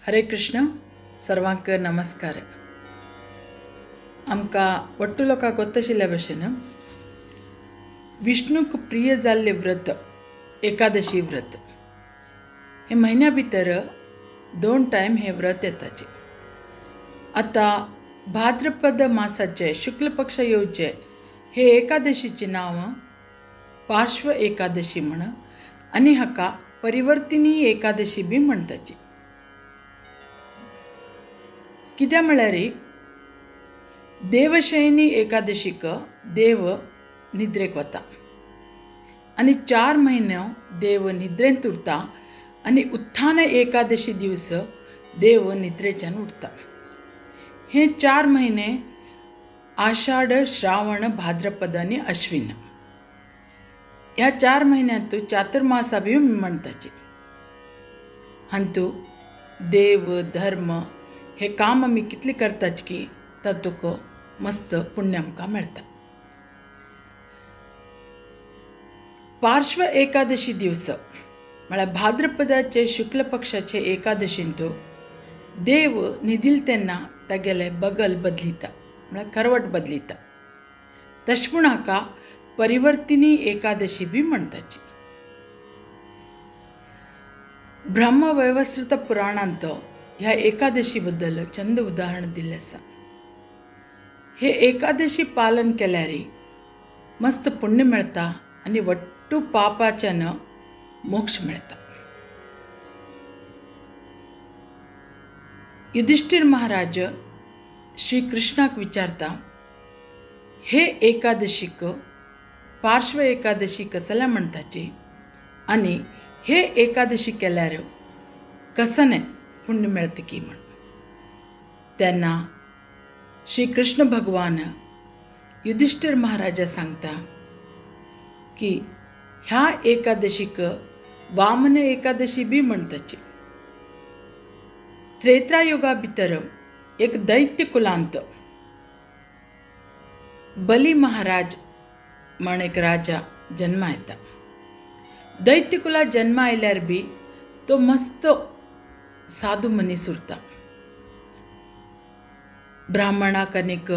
हरे कृष्ण. सर्वांक नमस्कार. आमकां वट्टू लोकांक गोत्ताशिल्ल्या भशेन विष्णूक प्रिय जाल्लें व्रत एकादशी व्रत. हे म्हयन्या भितर 2 टायम हें व्रत येताचें. आतां भाद्रपद मासाचें शुक्ल पक्ष येवचें हे एकादशीचें नांव पार्श्व एकादशी म्हण आनी हाका परिवर्तिनी एकादशी बी म्हणटाची. कित्याक म्हळ्यार देवशयनी एकादशीक देव निद्रेक वता आनी 4 म्हयने देव निद्रेंत उरता आनी उत्थान एकादशी दिवस देव निद्रेच्यान उठता. हे 4 म्हयने आषाढ, श्रावण, भाद्रपद आनी अश्विन ह्या 4 म्हयन्यांत चातुर्मासा बी म्हणटाची. हातूंत देव धर्म हे काम आमी कितलें करताच की तातूंत मस्त पुण्य आमकां मेळटा. पार्श्व एकादशी दिवस म्हळ्यार भाद्रपदाचे शुक्ल पक्षाचे एकादशींत देव न्हिदिल तेन्ना तागेले बगल बदलिता म्हळ्यार करवट बदलिता. तशें म्हूण हाका परिवर्तिनी एकादशी बी म्हणटाची. ब्रह्मवैवस्वत पुराणांत ह्या एकादशी बद्दल चंद उदाहरण दिल्लें आसा. हे एकादशी पालन केल्यार मस्त पुण्य मेळटा आनी वट्टू पापाच्यान मोक्ष मेळटा. युधिष्ठिर महाराज श्री कृष्णाक विचारता, हे एकादशीक पार्श्व एकादशी कसल्या म्हणटाची आनी हे एकादशी केल्यार कसने पुण्य मेळटा की म्हण. तेन्ना श्री कृष्ण भगवान युधिष्ठिर महाराजा सांगता की ह्या एकादशीक वामन एकादशी बी म्हणटाची. त्रेतायुगा भितर एक दैत्य कुलांत बली महाराज म्हण एक राजा जन्मा येता. दैत्य कुला जन्मा आयल्यार बी तो मस्त साधू मनीस उरता. ब्राह्मणाक आनीक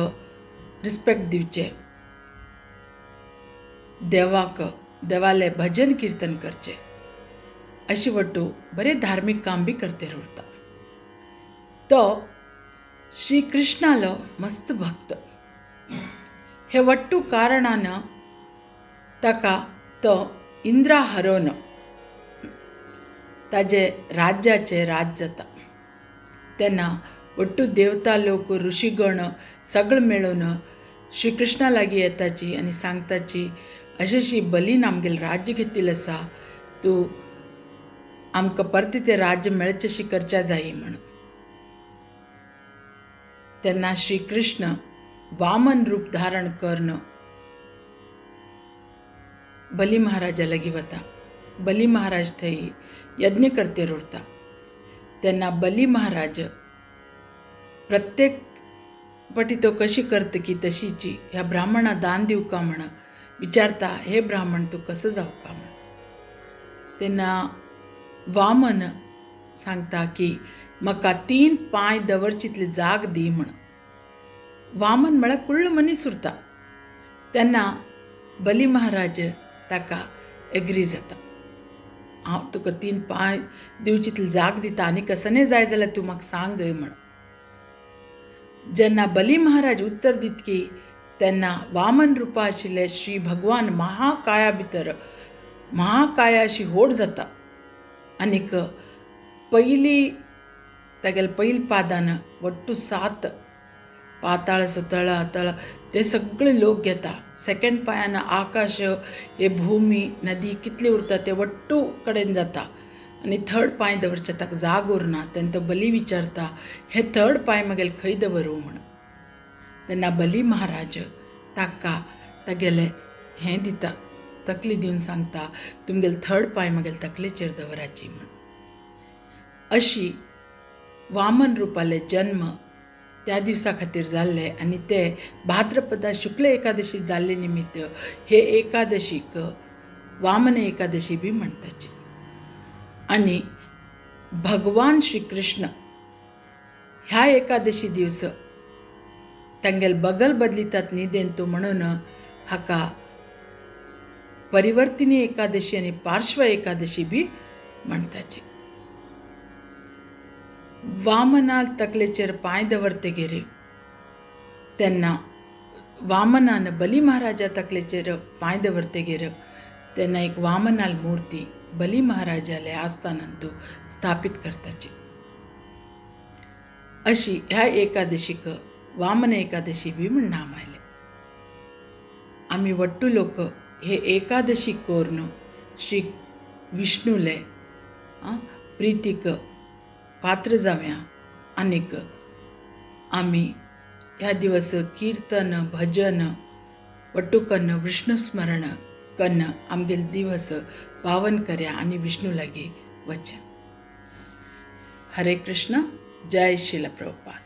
रिस्पेक्ट दिवचें, देवाक देवाले भजन किर्तन करचें अशें वट्टू बरें धार्मीक काम बी करते उरता. तो श्री कृष्णालो मस्त भक्त. हे वट्टू कारणान ताका तो इंद्रा हरोवन ताजे राज्याचें राज जाता. तेन्ना वट्टू देवता लोक ऋषीगण सगळे मेळून श्री कृष्णा लागीं येताची आनी सांगताची, अशी बलीन आमगेलें राज्य घेतिल्लें आसा, तूं आमकां परतें तें राज्य मेळचें अशें करच्या जाय म्हण. तेन्ना श्री कृष्ण वामन रूप धारण करून बली महाराजा लागीं वता. बली महाराज थंय यज्ञ करतेर उरता. तेन्ना बली महाराज प्रत्येक पटी तो कशी करता की तशीची ह्या ब्राह्मणा दान दिवका म्हण विचारता, हे ब्राह्मण तूं कसो जावका म्हण. तेन्ना वामन सांगता की म्हाका 3 पांय दवरचितली जाग दी म्हण. वामन म्हळ्यार कुळ्ळ मनीस उरता. तेन्ना बली महाराज ताका एग्री जाता, हांव तुका 3 पांय दिवचितली जाग दिता आनी कसने जाय जाल्यार तूं म्हाका सांग म्हण. जेन्ना बली महाराज उत्तर दित की तेन्ना वामन रुपा आशिल्ले श्री भगवान महाकाया भितर महाकाया अशी होड जाता आनीक पयली तागेले पयल पादान वट्टू 7 पाताळ सुतळ अतळ ते सगळे लोक घेता. सेकंड पांयान आकाश हे भूमी नदी कितली उरता ते वट्टू कडेन जाता आनी थर्ड पांय दवरचे ताका जाग उरना. तेन्ना तो बली विचारता, हे थर्ड पांय म्हगेले खंय दवरूं म्हण. तेन्ना बली महाराज ताका तागेले हें दिता, तकली दिवन सांगता, तुमगेले थर्ड पांय म्हगेले तकलेचेर दवराची म्हण. अशी वामन रुपाले जन्म त्या दिवसा खातीर जाल्ले आनी ते भाद्रपदा शुक्ल एकादशी जाल्ले निमित्त हे एकादशीक वामन एकादशी बी म्हणटाची. आनी भगवान श्री कृष्ण ह्या एकादशी दिवस तांगेल बगल बदलितात न्हिदेंतू म्हणून हाका परिवर्तिनी एकादशी आनी पार्श्व एकादशी बी म्हणटाची. वामनाल तकलेचेर पांय दवरतगीर तेन्ना वामनान बली महाराजा तकलेचेर पांय दवरतगीर तेन्ना एक वामनाल मूर्ती बली महाराजाले आस्थानांतू स्थापीत करताची. अशी ह्या एकादशीक वामन एकादशी बी म्हण नाम आयलें. आमी वट्टू लोक हे एकादशी करून श्री विष्णूले प्रितीक पात्र जावया आनीक आमी ह्या दिवस किर्तन भजन वट्टू कन्न विष्णु स्मरण कन्न आमगेले दिवस पावन करया आनी विष्णू लागीं वचया. हरे कृष्ण. जय श्रील प्रभुपाद.